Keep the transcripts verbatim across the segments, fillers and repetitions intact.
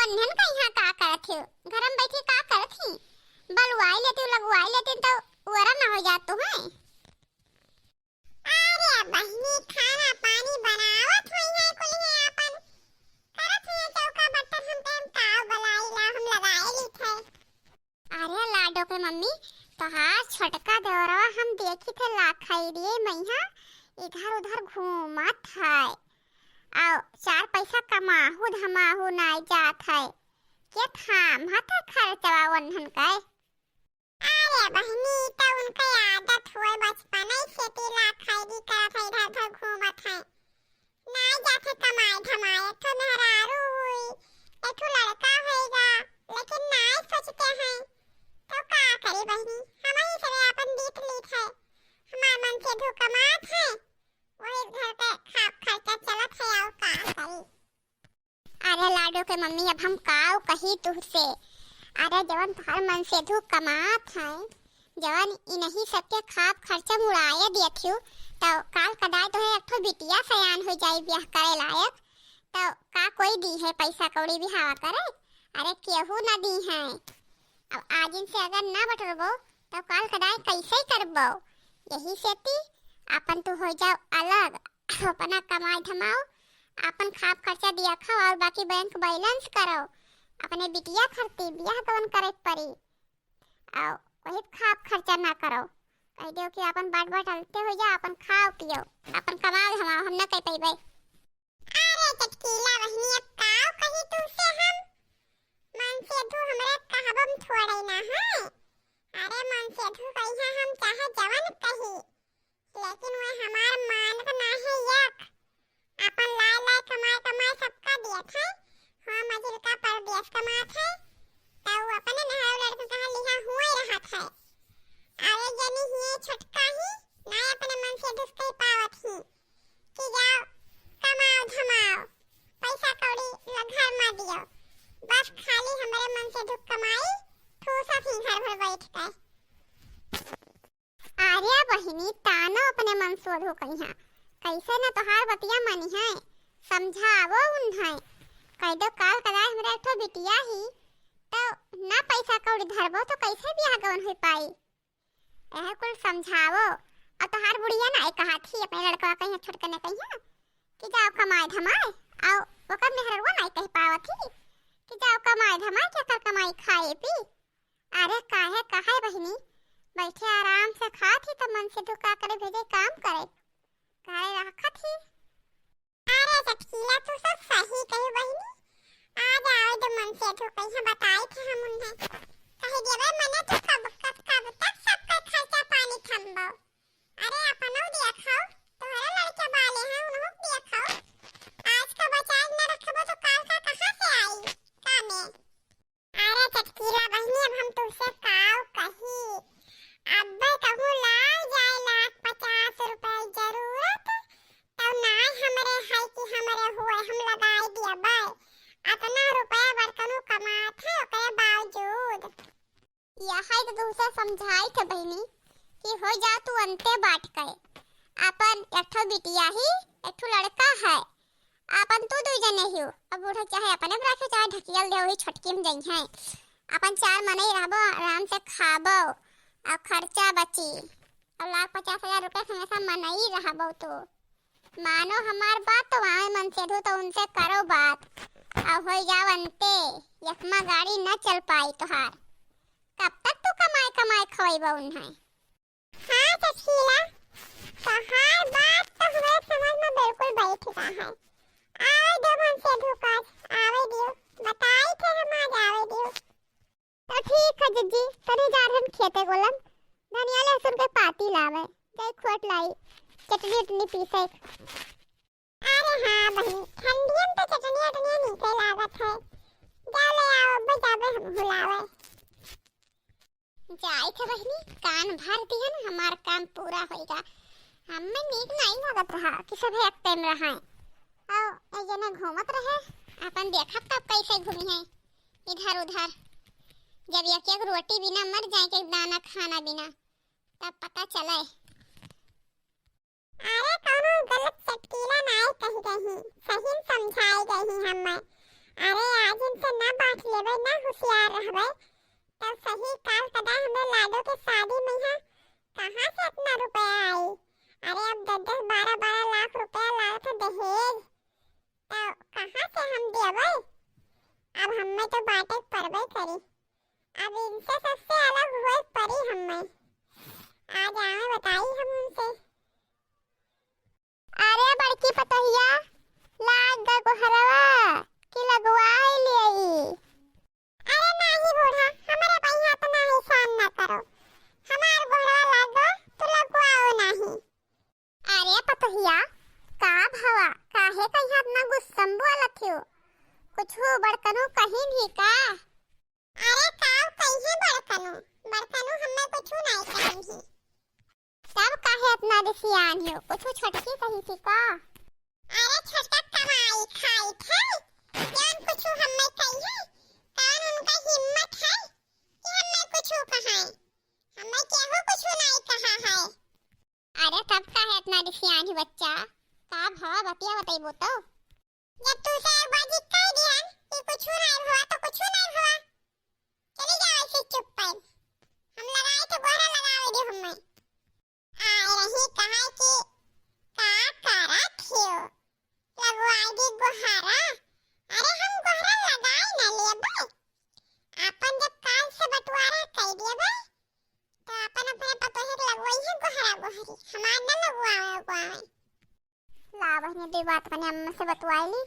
अन्हन का यहाँ का करत हो? घर में बैठी का करत ही? बलुआई लेती, लगुआई लेती तो उअरा ना हो जात तू है। अरे बहिनी, खाना पानी बनावत होई है कुल है आपन। करत होई है चौका बर्तन, हम टाइम का बलाई ला, हम लगाए ली थे। अरे लाडो के मम्मी, तोहार छोटका देवरवा हम देखी थे लाखैरिये मइहाँ इधर उधर घूमत है। आओ, चार पैसा कमाहू धमाहू नाई जात है। के थाम हते खर्चवा ओन्हन के? अरे बहिनी, त उनके आदत होए बचपने से ती लाखैरी करत है, इधर उधर घूमत है। नाई जाथे कमाए धमाए, एक ठो मेहरारू हुई, एक ठो लड़का होएगा, लेकिन नाई सोचते हैं। तो का करी बहिनी, हम ही सबे अपन दीत लीत है। हमार मनसेधू कमात है, वही घर के खाप खर्चा चलत है, और का करी। अरे लाडो के मम्मी, अब हम काव कही तुहसे। अरे जवन तोहार मनसेधू कमात है, जवन इनही सबके खाप खर्चा मुड़ाए दियत हियो, तो काल कदाय तोहे एक ठो बिटिया सयान हो जाई ब्याह करे लायक, तो का कोई दी है पैसा कौड़ी बिहावा करे? अरे केहू ना दी है। अब आजिन से अगर ना बटोरबो, तो काल कदाय कैसे करबो? यही से ती अपन तू हो जाओ अलग, अपना कमाई धमाओ, अपन खाप खर्चा दिया खाओ और बाकी बैंक बैलेंस करो। अपने बिटिया खरती बियाह गवन करे परी। आओ, वही खाप खर्चा ना करो। कह दियो कि अपन बाट बाट अलते हो जा, अपन खाओ पियो, अपन कमाओ धमाओ, हम ना कह पैबे। अरे चटकीला बहिनी, अब काव कही तुमसे हम? मनसेधू हमरे कहबम थोड़े ना है। अरे मनसेधू कहिया हम चाहे जवन कही, लेकिन वह हमार मानत ना है यक। अपन लाए लाए कमाए कमाए सबका दियत है। हाँ, मझिल का परदेस कमात है, त उ अपने मेहरारू लड़कन कहाँ लिहा हुए रहत है। अरे जनी हिये छोटका ही, ना अपने मनसेधू से कह पावत ही कि जाओ कमाओ धमाओ, पैसा कौड़ी ला घर मा दियो, बस खाली हमरे मनसेधू कमाई ठूसत ही घर भर बैठ के। अरे बहिनी, तानो अपने मनसेधू कहिया, कैसे न तोहार बतिया मनी है, समझावो उन्हें, कह दो काल कदाय हमरा एक ठो बिटिया ही, तो ना पैसा कौड़ी धरबो तो कैसे बियाह गवन हो पाई? एह कुल समझावो। और तोहार बुढ़िया ना एक कहा थी अपने लड़कवा कहिया छोटकने कहिया कि जाओ कमाए धमाए, आओ ओकर मेहररुआ ना कह पावत ही कि जाओ कमाए धमाए के कर कमाई खाए पी। अरे काहे, काहे बहिनी, बैठे आराम से खात ही, त मनसेधू का करे भेजे, काम करे, घरे रखत ही। अरे चटकीला, तू सब सही कही बहिनी, आज आवे दो मनसेधू कहिया बताई थे हम उन्हें, कही देवे मने तू कब, कब, कब तक सबका खर्चा पानी थम्बो। अरे अपनो दिया खाओ, तोहरे लड़के बाले हैं, उन्हों दिया खाओ। आज का बचाए न रखबो तो काल का कहाँ से आई कामे? अरे चटकीला बहिनी, अब हम तुमसे काव कही? अब्बे कहूँ लाग जाए लाख पचास रुपए जरूरत, तब नाय हमरे है कि हमरे हुए हम लगाई दियबे। अतना रुपया बड़कनू कमात है, ओकरे बावजूद। यही तो तुमसे समझाई थे बहिनी कि हो जा तू अंते बाट के। अपन एक ठो बिटिया ही, एक ठो लड़का है, अपन तू दुई जने हियो, अब बूढ़ा चाहे अपने में रखे, चाहे ढकियल दे, वही छोटकी में जइहैं। अपन चार मनई रहबो, आराम से खाबो, और खर्चा बची, और लाख पचास हजार रुपया से हमेशा मनई रहबो तू। मानो हमार बात तो आवे मनसेधू तो उनसे करो बात, और हो जाओ अंते, यकमा गाड़ी न चल पाई तोहार। कब तक तू कमाए कमाए खवैबो उन्हें? हाँ चटकीला, तोहार बात तो हमरे समझ में बिल्कुल बैठ गा है। आवे दो मनसेधू का, आवे दियो, बताई थे हम आज आवे दियो। तो ठीक है जिज्जी, तनी जा रहन खेते गोलम, धनिया लहसुन के पाती लावे, जाई खोट लाई, चटनी उटनी पीसे। अरे हाँ बहिनी, ठंडियन तो चटनिया उटनिया नीके लागत है। जाओ ले आओ, अब्बे जाबे हम हुलावे। जाई थे बहिनी, कान भर दिहन, हमार काम पूरा होइगा। हमें नीक नहीं लागत रहा कि सब एक टाइम रहे। आओ, एक जने घूमत रहे, अपन देखब तब कैसे घूमी है इधर उधर। जब एक एक रोटी बिना मर जाए के दाना खाना बिना, तब पता चले। अरे कौनो गलत चटकीला नाय कही रही, सही में समझाई गई हमें। अरे आज इनसे ना बाँट लेबै, ना हुसियार रहबै, तब सही काल कदा हमरे लाडो के सादी मइहाँ कहाँ से अतना रुपया आई? अरे अब दस दस बारह बारह लाख रुपया लागत है दहेज, तब कहाँ से हम देबै? अब हम्मै तो बाँटे के परबै करी। अब इनसे सबसे अलग होए परी हम्मै। आज आवे बताई हम उनसे। अरे बड़की पतोहिया, लाग गा गोहरवा कि लगवाई लेई? अरे नाही बूढ़ा, हमरे पइहाँ तो नाही, शान ना करो। हमार गोहरवा लाग गा, तू लगवाओ नाही। अरे पतोहिया, का भवा, काहे कहिया अतना गुस्सा में बोलत हो? कुछु बड़कनो कहिन ही का? अरे काव कहिए बड़कनो, बड़कनो हम्मै कुछु नाही कहिन ही। तब काहे अतना रिसियान हो? कुछु छोटकी कही थी का? अरे छोटका कमाई खाई थे, जौन कुछु हम्मै कहिए, तौन उनका हिम्मत है कि हम्मै कुछु कहें? हम्मै केहू कुछु नाही कहा है। अरे तब काहे अतना रिसियान हो बच्चा? का भवा बतिया बतइबो तो? जब तू से एक बार जी कह दिहन कि कुछु नाही हुआ तो कुछु नाही हुआ। चली जाओ ऐसे चुप्पन। हम लगाई तो गोहरा लगावे दे हम्मै। आए रही कहा कि का करत हो? लगवाई दी गोहरा। अरे हम गोहरा लगाई ना लेबै। आपन जब काल से बंटवारा कई देबै, तो आपन अपने पतोहे के लगवाई है गोहरा गोहरी। हमार ना लगवावे उगवावे। ला बहिनी, दो बात अपने अम्मा से बतवाई ली,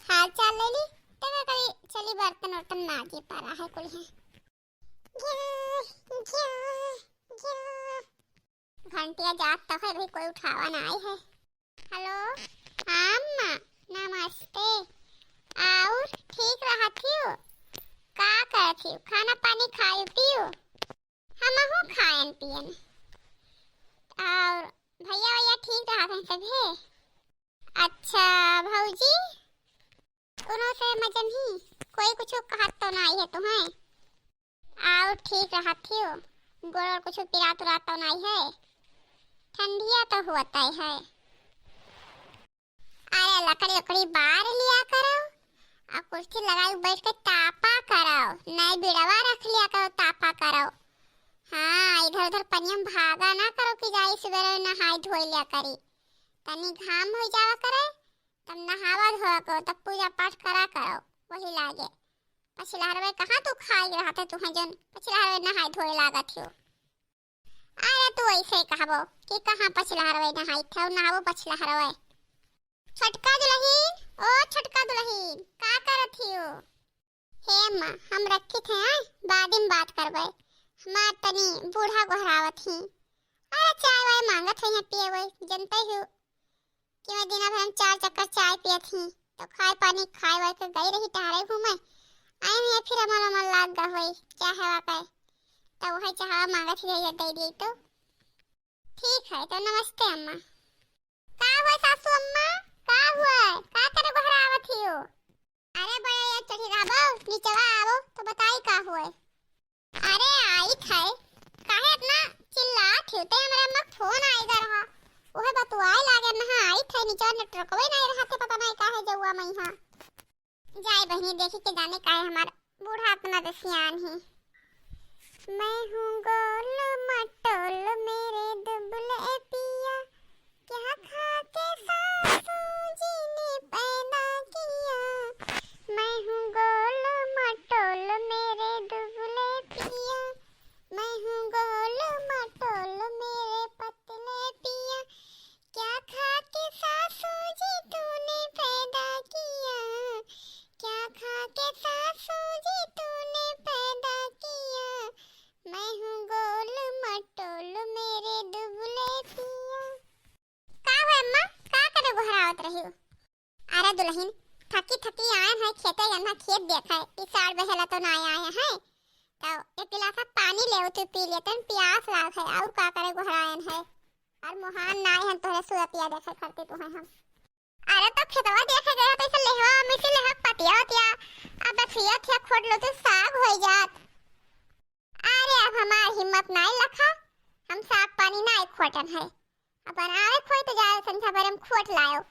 हाल चाल ले ली, तब कभी चली बर्तन उर्तन माजी परा है कुल है। घ्यू, घ्यू, घ्यू। घंटिया जात तो है भाई, कोई उठावा नाही है। हेलो, हाँ अम्मा, नमस्ते। और ठीक रहत हियो? का करत हियो? खाना पानी खायो पियो? हमहू खायन पियन। और भैया वैया ठीक रहत हैं सभी? अच्छा भौजी, उन्हों से मजन ही कोई कुछ कहत तो नाही है तुम्हें? और ठीक रहत हियो, गोड़ और कुछ पिरात उरात तो नाही है? ठंडिया तो होत है। अरे लकड़ी उकड़ी बार लिया करो, आ कुर्सी लगाई बैठ के तापा करो, नई बिड़वा रख लिया करो, तापा करो। हाँ, इधर उधर पनिया में भागा ना करो कि जाई सुबेरे नहाई धोई लिया करी। तनी घाम हो जावा करे, तब नहावा धोवा करो, तब पूजा पाठ करा करो, वही लागे। पछिलहरवे कहाँ तू खाई रहत है, तुहें जौन पछिलहरवे नहाई धोए लागत हियो। अरे तू ऐसे कहबो कि कहाँ पछिलहरवे नहाई थे, नहावो पछिलहरवे। छोटका दुलहिन, ओ छोटका दुलहिन, का करत हियो? हे अम्मा, हम रखित हैं, आय, बादे में बात करबे। हमार तनी बूढ़ा गोहरावत ही। अरे चाय वाय मांगत है यहाँ पिए वही, जनते ही हो कि मैं दिना भर में चार चक्कर चाय पियत ही, तो खाए पानी खाए वाए के गई रही टहरे घूमे, आई हुई फिर अमल अमल लाग गा होई, क्या है वाकई, तो वही चाहवा मांगत ही रही, दे दी तो। ठीक है, तो नमस्ते अम्मा। का हुआ सासू अम्मा, का हुआ, का करे गोहरावत हियो? अरे बड़े ये चढ़ी रहबो, नीचवा आवो तो बताई का हुए। अरे आई थे, काहे इतना चिल्लात हियो? ते हमरे अम्मा के फोन आई गा रहा, उहे बतुआए लागे। मैं आई थे नीचवा, नेटवर्कवे नहीं रहा थे, पता नहीं काहे जउआ मइहाँ। जाए बहिनी, देखी के जाने काहे हमार बूढ़ा इतना रिसियान ही। मैं हूँ गोल मटोल मेरे दुबले पिया, क्या खा के सासू जी ने पैदा किया। मैं हूँ गोल मटोल मेरे दुबले पिया, मैं हूँ गोल मटोल मेरे पतले पिया, क्या खा के सासू जी तूने पैदा किया, क्या खा के सासू जी तूने पैदा किया, मैं हूँ गोल मटोल मेरे दुबले पिया। का हुए अम्मा, का करे गोहरावत रही हो? अरे दुलहिन, थकी थकी आयन है खेते, गन्ना खेत देखे, पिसाड़ बहेला तो ना आए हैं, तो एक गिलास पानी ले तू पी लेते हैं, प्यास लाग है, और का करे गोहरायन है, और मोहान ना आए हैं तोहरे सूरतिया देखे करती तुम्हें हम। अरे तो खेतवा देखे गए तो ऐसे लेहवा में से लेहवा पतिया होतिया, अब बछिया थिया खोट लो तो साग हो जात। अरे अब हमार हिम्मत नाई लखा, हम साग पानी नाई खोटन है। अपन आवे खोई तो जाए संझा भरे में खोट लायो।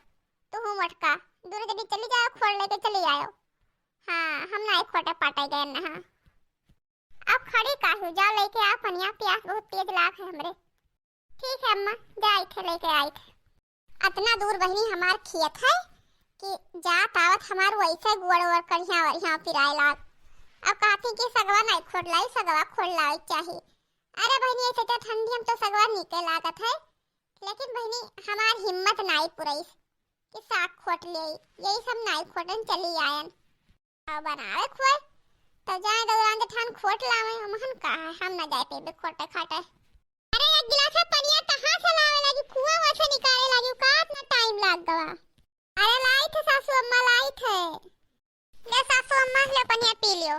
तू हूँ मटका, दूर जल्दी चली जाओ, खोट लेके चली आयो। हाँ, हम नाई खोटे पाटे गए ना। अब खड़ी काहे, जाओ लेके आओ पनिया, प्यास बहुत तेज लाग है हमरे। ठीक है अम्मा, जाइत है लेके आइत है। अतना दूर बहिनी हमार खेत है कि जात आवत हमार वैसे गोड़ ओड़ करिया वरिया पिराए लाग। अब कहती कि सगवा नाई खोट लाई, सगवा खोट लावे चाही। अरे बहिनी, ऐसे तो ठंडी हम तो सगवा नीके लागत है, लेकिन बहिनी हमार हिम्मत नाई पुरैस कि साग खोट ले, यही सब नाई खोटन चली आयन। अब बनावे खोए, तो जाए दौरान जेठान खोट लावे, हमहन का है, हम ना जाए पेबे खोटे खाटे। अरे एक गिलास पनिया कहाँ से लावे लागी, कुआं में से निकाले लागी, का इतना टाइम लाग गवा। अरे लाई थे सासू अम्मा, लाई थे। ले सासू अम्मा, ले पनिया पी लियो।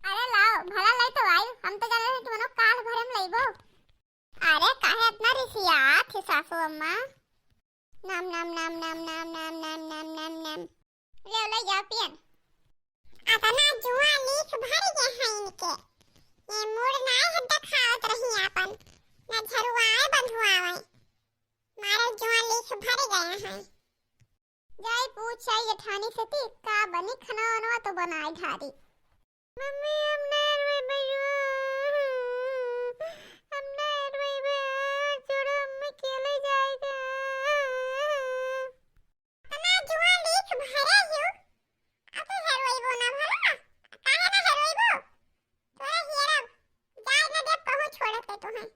अरे लाओ, भला लाई तो आई, हम तो जाने रहे कि मनो काल भरे में लइबो। अरे काहे इतना रिसियात है सासू अम्मा? नाम, नाम, नाम, नाम। ले, ले जा पियन। अतना जुआ लीख भर गए हैं इनके। ये मूड़ नाय है देखावत रही आपन। ना झरुआवे बंधुआवे। मारे जुआ लीख भर गए हैं। जाई पूछ आई जेठानी से ती का बनी, खनवा वनवा तो बनाए ढारी। मम्मी, हम नहीं रोई भैया, हम नहीं रोई भैया, छोड़ो, मम्मी अकेले जाएगा। इतना जुआ लीख भरे हो, अब हेरोइबो ना भला, काहे ना हेरोइबो? तोरा हेरब, जाए ना दे कहूँ छोड़त है तुम्हें।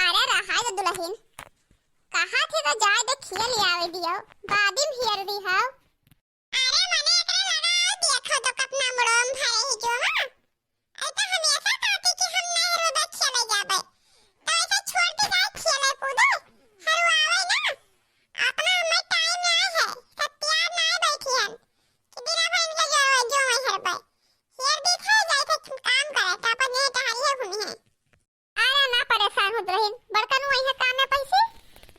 अरे रहा दे दुल्हन, कहा थी तो जाए दे खिया ले आवे दियो, बादिम हेर दी हो। अरे मने एकरे लगाओ देखो तो कतना मुड़ोम भरे ही जो, हाँ? ऐ तो हमेशा कहती कि हम नहीं रोबे खेले जाबे। तो ऐसे छोड़ के जाए खेले कूदे, हरुआवे ना। अपना हमें टाइम ना है, सब प्यार ना बैठी हम। कि बिना बहन के जो, जो मैं हर पे। हेर दी थे जाए थे काम करे, तो अपन ये टहरी है घूमी है। अरे ना परेशान होत रहिन, बड़कनू आई है काम में पैसे,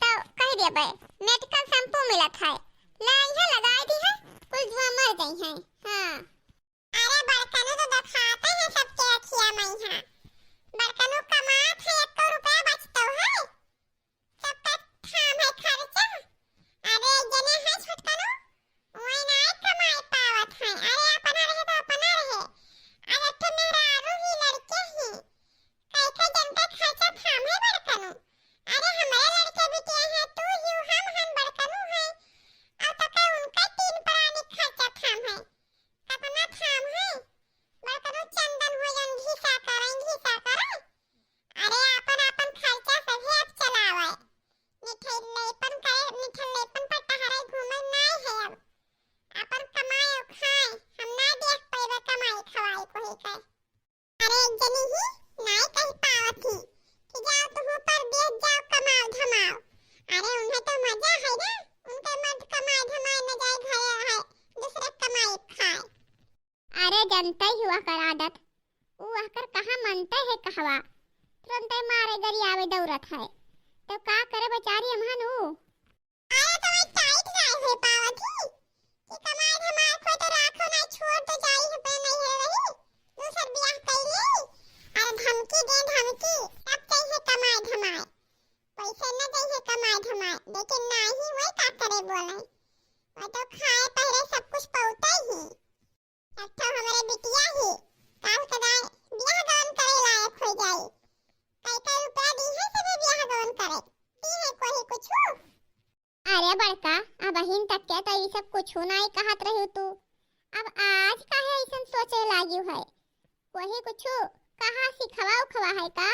तो कह देबे, मेडिकल शैम्पू मिलत है, ले आई है, लगाई दी है, कुल जुआ मर गई है। हाँ। अरे बड़कनू तो दिखाते हैं सबके अखिया में यहाँ। बड़कनू कमात है, एको रुपया बचतो है? सबका थाम है खर्चा। अरे जने है छोटकनू, वही ना कमाई पावत है। अरे अपना रहे तो अपना रहे। अरे तो मेहरारू ही लड़के ही। कैसे जनता खर्चा थाम है बड़कनू। अरे हमारे लड़के बिटिया है, तू यू हम हन बड़कनू है। अब तो के उनका तीन प्राणी खर्चा थाम है। कतना थाम है? बड़कनू चंदन हो जन घिसा करे, घिसा करे। अरे आपन आपन खर्चा सभे अब चलावे। निठल्लेपन करे, निठल्लेपन पर टहरे घूमे नाय है अब। आपन कमाए और खाए, हम ना देख पइबे कमाई खवाई कोही के। अरे एक जनी ही नाय कह पावत ही कि जाओ तुहू परदेस जाओ कमाओ धमाओ। अरे उन्हें तो मजा है ना, उनके मर्द कमाए धमाए न जाए घरे रहे, दूसरे कमाई खाए। अरे जनते ही वहकर आदत, उ वहकर कहाँ मनते है कहवा, तुरंते मारे गरियावे दौड़त है। तो का करे बेचारी अम्हन उ? अरे तो मैं टाइट नाय हो पावत ही कि कमाए धमाए को तो राखो ना, छोड़ तो जाई है पे नहीं है रही, दूसर बियाह कर ले। अरे धमकी दे धमकी, तब चाहिए कमाए धमाए, पैसे न चाहिए कमाए धमाए, लेकिन नाही वही का करे बोले, वो तो खाए पहले सब कुछ पौते ही। एक ठो हमरे बिटिया ही, काल कदाय बियाह गवन करे लायक हो जाई। कई कई रुपया दी है सभी बियाह गवन करे, दी है कोई कुछ? अरे बड़का, अबहिन तक के तो ई सब कुछ नाई कहत रही तू, अब आज काहे ऐसन सोचे लागी है? कोई कुछ कहा सिखवा उखवा है का?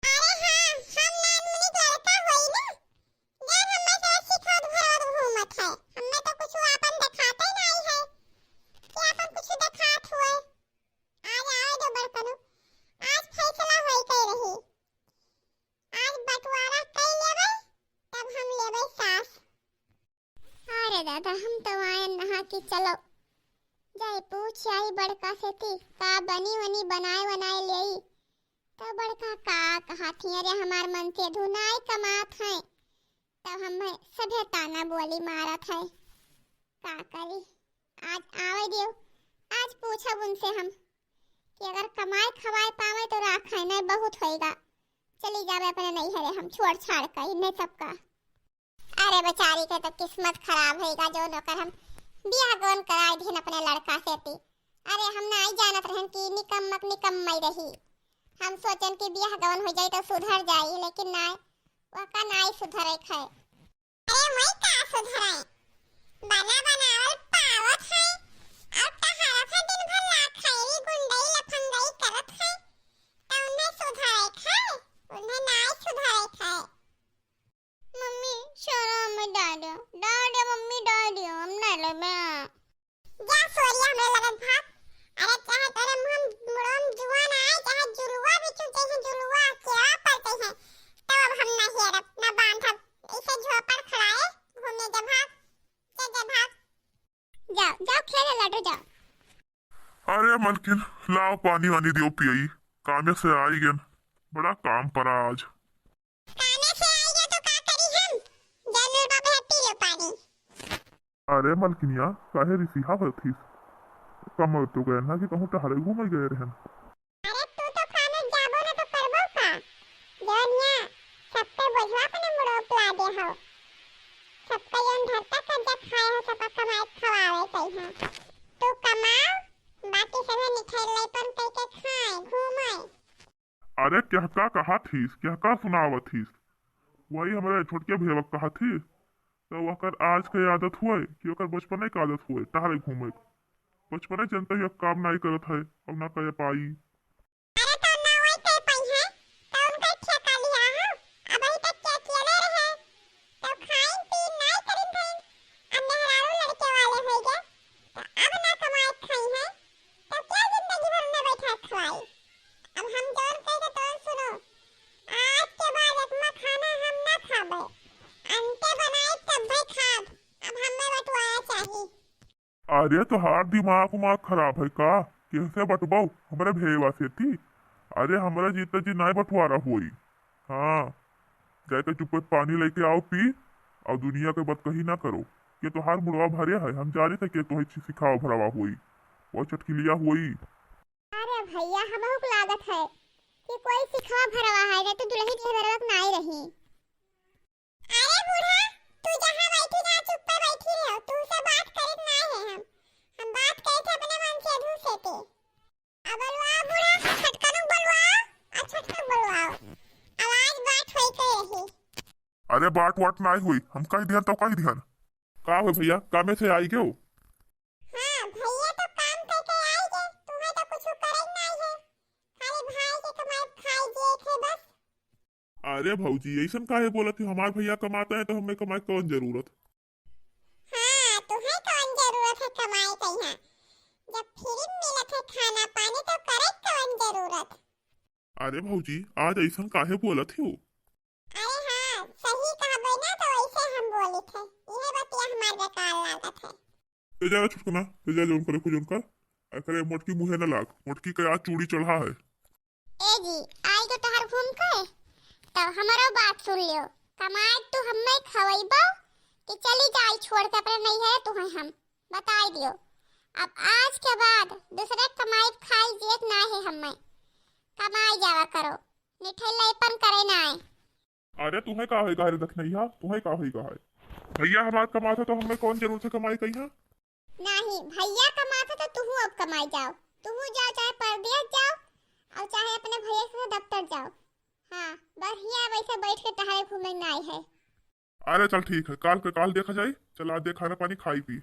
अरे हाँ, हम नानमुनी लड़का होई ना, जब हमें से सिखात भरत घूमत है, हमें तो कुछ आपन दिखाते नहीं है कि आपन कुछ दिखात हुए। आज आवे दो बड़कनू, आज फैसला होई कई रही, आज बंटवारा कई लेवे, तब हम लेवे सास। अरे दादा, हम तो आयन नहा कि चलो जाए पूछ आई बड़का से ती का बनी वनी बनाए वनाए लेई। तो बड़का का कहा थी, अरे हमार मन से धुनाई कमात है, तब हम सभे ताना बोली मारत है। का करी, आज आवे दियो, आज पूछब उनसे हम कि अगर कमाए खवाए पावे तो राखे, नहीं बहुत होएगा, चली जावे अपने नैहरे हम छोड़ छाड़ के इन्हें सबका। अरे बेचारी के तो किस्मत खराब होएगा, जो नौकर हम बियाह गवन कराइ दिहन अपने लड़का से ती। अरे हम नाई जानत रहन कि निकम्मक निकम्मई रही। हम सोचन कि बियाह गवन होइ जाई तो सुधर जाई, लेकिन नाई, वहका नाई सुधरे खे। अरे वही का सुधरे, बना बनावल पावत है, और टहरत है दिन भर लाखैरी गुंडई लफंगई करत है, तो उन्हें सुधरे खे, उन्हें नाई सुधरे खे। मम्मी, छोड़ो हमें, डाल दियो, डाल दियो मम्मी, डाल दियो, हम ना लेबे। जा सोरिया हमरे लगन भाग। अरे चाहे तोरे मुंह मुड़ोम जुआ ना आए, चाहे जुलुआ भी चुचे हैं, जुलुआ केवा पड़ते हैं, तब अब हम ना हेरब, ना बांधब। इसे झोपड़ खड़ाए घूमे जा भाग, चल जा भाग। जाओ, जाओ खेले लाडो, जाओ। अरे मलकिन, लाओ पानी वानी दियो पियई, कामे से आई गेन, बड़ा काम परा आज। कामे से आई गेन तो का करी हम? जब मिलबा पे पी लो पानी। अरे मलकिनिया, काहे रिसिहा होत हिस? कमर तो गए ना कि कहूँ टहरे घूमे गए रहन। अरे तू तो कामे जाबो ना तो करबो का? जौन हिया सबके बोझवा अपने मुड़ो पे लादे हो। सबका जौन धरता कर्जा खाए हो, सबका कमाए खवावे कही है। तू कमाओ, बाकी सभे निठैलैपन कइके खाए, घूमे। अरे केहका कहत हिस, केहका सुनावत हिस? वही हमरे छोटके भैया कहत हिस। तो ओकर आज के आदत हुए कि ओकर बचपने के आदत हुए टहरे घूमे के। बचपने जनता ही अब काम नाई करत है, अब ना करे पाई। अरे तो ना वही कह पाई है, तो उनका ठेका लिया है, अब वही तक क्या किया ले रहे, तो खाइन पीन नाई करिन खाइन, अब मेहरारू लड़के वाले होई गए, तो अब ना कमाए खाई है, तो क्या जिंदगी भर उन्हें बैठा खवाई? अब हम जौन कहे तो तौन सुनो, आज के बाद इतना खाना हम ना खाबे, अंते बनाए तब भाई खाब, अब हमें बंटवारा चाही। अरे तोहार दिमाग उमाग खराब है का? कैसे बंटबो हमरे भेवा से ती? अरे हमरे जीते जी नाई बंटवारा होई। हाँ, जाके चुप्पे पानी लेके आओ पी, और दुनिया के बात कहीं ना करो। ये तोहार मुड़वा भरे है, हम जानी थे कि तोहे छि-, सिखावा भरावा होई, वो चटकिलिया होई। अरे भैया, हमहू के लागत है कि कोई सिखावा भरावा है, नहीं तो दुल्हन के भरवा के नाई रही। अरे बूढ़ा, तू जहाँ बैठी ना, चुप्पे बैठी रहो, तू से बात करित ना है हम। हम बात करे थे अपने मन से अधू से ते। अब बोलवा बूढ़ा, छोटकन बोलवा, आ छोटकन बोलवा। आवाज बात होई के रही। अरे बात वात नाई हुई, हम कह दिहन तो कह दिहन। का हो भैया, कामे से आई गयो? हाँ, भैया तो काम करके आई गए, तुम्हें तो कुछ करे नाई है, खाली भाई के कमाई खाई जिए थे बस। अरे भौजी, ऐसन काहे बोलत हो? हमार भैया कमाता है तो हमें कमाए कौन जरूरत? हाँ, तुम्हें कौन जरूरत है कमाए के यहाँ? जब फ्री में मिलत है खाना पानी तो करे कौन जरूरत? अरे भौजी, आज ऐसन काहे बोलत हो? अरे हाँ, सही कहबे ना तो ऐसे हम बोली थे। यह बतिया हमार बेकार लागत है। ले जा रे छोटकना, ले जा, जौन करे को जौन कर। एकरे मोटकी मुँहे न लाग, मोटकी के आज चूड़ी चढ़ा है। ए जी, आई गो तोहर घूम के, तो हमरो बात सुन लियो। कमाए तू हम्मे खवैबो कि चली जाई छोड़ के अपने नैहरे तुहे हम बताई दियो। अब आज के बाद दूसरे कमाई खाई जियत ना है हम्मे। कमाई जावा करो, निठैलैपन करे ना है। अरे तुहे का होई गा रे दखनैया, तुहे का होई गा है? भैया हमार कमात है तो हमें कौन जरूरत है कमाई कहिया? नाही, भैया कमात है तो तुहू अब कमाई जाओ, तुहू जाओ चाहे परदेस जाओ और चाहे अपने भैया के दफ्तर जाओ। हाँ, बढ़िया वैसे बैठ के टहरे घूमे नाई है। अरे चल ठीक है, काल के काल देखा जाई। चल आज दे खाना पानी खाई पी।